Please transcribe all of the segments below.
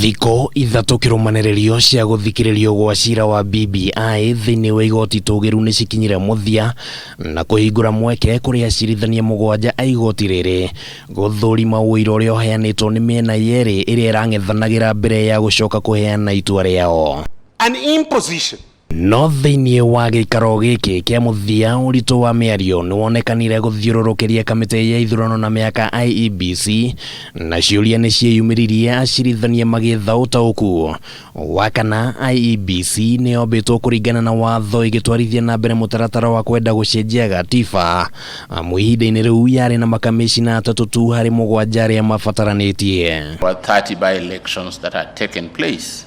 Thikũ ithatũ kĩrũmanĩrĩrio cia gũthikĩrĩrio gwa cira wa BBI thĩinĩ wa igoti tũgĩru nĩ cikinyire mũthia na kũhingũra mweke kũrĩ acirithania mũgwanja a igoti rĩrĩ gũthũrima ũira ũrĩa ũheanĩtwo nĩ mĩena yerĩ ĩrĩa ĩrang'ethanagĩra mbere ya gũcoka kũheana itua rĩao. An imposition. No thĩinĩ wa gĩikaro gĩkĩ kĩa mũthia ũritũ wa mĩario nĩ wonekanire gũthiũrũrũkĩria kamĩtĩ ya ithurano na mĩhaka IEBC na ciũria nĩ ciĩyumĩririe acirithania magĩetha ũtaũku wa kana IEBC nĩ yombĩtwo kũringana na watho ĩgĩtwarithia na mbere mũtaratara wa kwenda gũcenjia gatiba amu ihinda-inĩ rĩu yarĩ na makamĩcina atatũ tu harĩ mũgwanja arĩa mabataranĩtie. Were 30 by-elections that had taken place.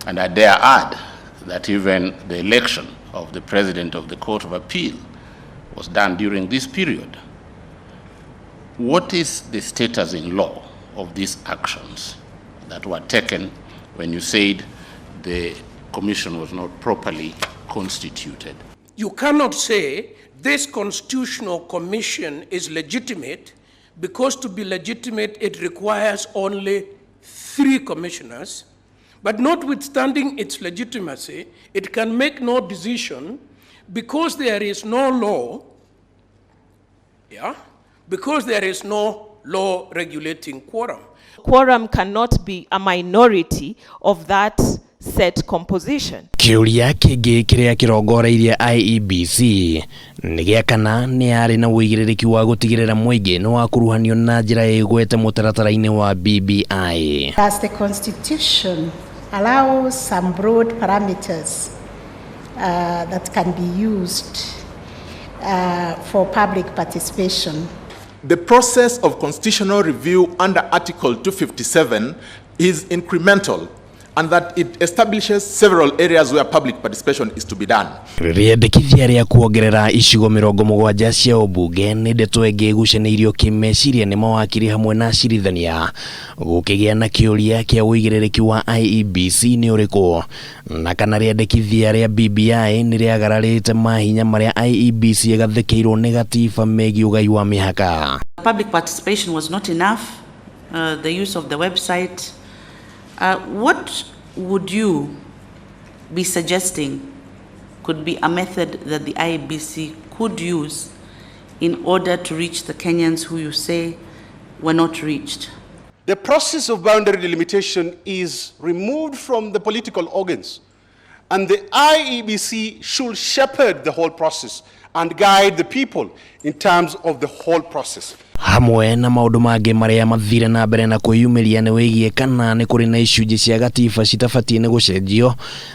And I dare add that even the election of the President of the Court of Appeal was done during this period. What is the status in law of these actions that were taken when you said the commission was not properly constituted? You cannot say this constitutional commission is legitimate because to be legitimate it requires only 3 commissioners. But notwithstanding its legitimacy, it can make no decision because there is no law, yeah, because there is no law regulating quorum. Quorum cannot be a minority of that set composition. Kĩũria kĩngĩ kĩrĩa kĩrongoreirie IEBC nĩ gĩa kana nĩ yarĩ na ũigĩrĩrĩki wa gũtigĩrĩra mũingĩ nĩ wakuruhanio na njĩra ĩgwete mũtaratara-inĩ wa BBI. As the Constitution allows some broad parameters that can be used for public participation. The process of constitutional review under Article 257 is incremental and that it establishes several areas where public participation is to be done. Rĩendekithia rĩa kuongerera icigo mĩrongo mũgwanja cia ũmbunge nĩ ndeto ĩngĩ ĩgucanĩirio kĩmeciria nĩ mawakiri hamwe na acirithania gũkĩgĩa na kĩũria kĩa ũigĩrĩrĩki wa IEBC nĩ ũrĩkũ na kana rĩendekithia rĩa BBI nĩ rĩagararĩte mahinya marĩa IEBC ĩgathĩkĩirwo nĩ gatiba megiĩ ũgai wa mĩhaka. Public participation was not enough, the use of the website. What would you be suggesting could be a method that the IEBC could use in order to reach the Kenyans who you say were not reached? The process of boundary delimitation is removed from the political organs, and the IEBC should shepherd the whole process and guide the people in terms of the whole process. Hamwe na maũndũ mangĩ marĩa mathire na mbere na kwĩyumĩria nĩ wĩgiĩ kana nĩ kũrĩ na icunjĩ cia gatiba citabatiĩ nĩ gũcenjio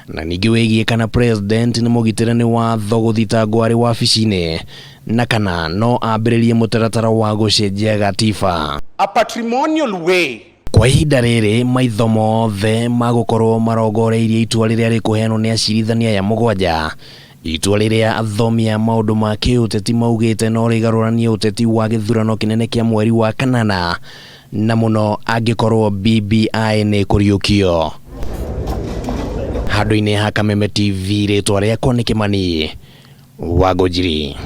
na ningĩ wĩgiĩ kana president nĩ mũgitĩre nĩ watho gũthitangwo arĩ wabici-inĩ na kana no ambĩrĩrie mũtaratara wa gũcenjia gatiba. A patrimonial way. Kwa ihinda rĩrĩ maitho mothe magũkorwo marongoreirie itua rĩrĩa rĩkũheanwo nĩ acirithania aya mũgwanja itua rĩrĩa athomi a maũndũ ma kĩũteti maugĩte no rĩgarũranie ũteti wa gĩthurano kĩnene kĩa mweri wa kanana na mũno angĩkorwo BBI nĩ ĩkũriũkio. Handũ-inĩ ha Kameme TV rĩtwa rĩakwa nĩ Kĩmani Wangũnjiri.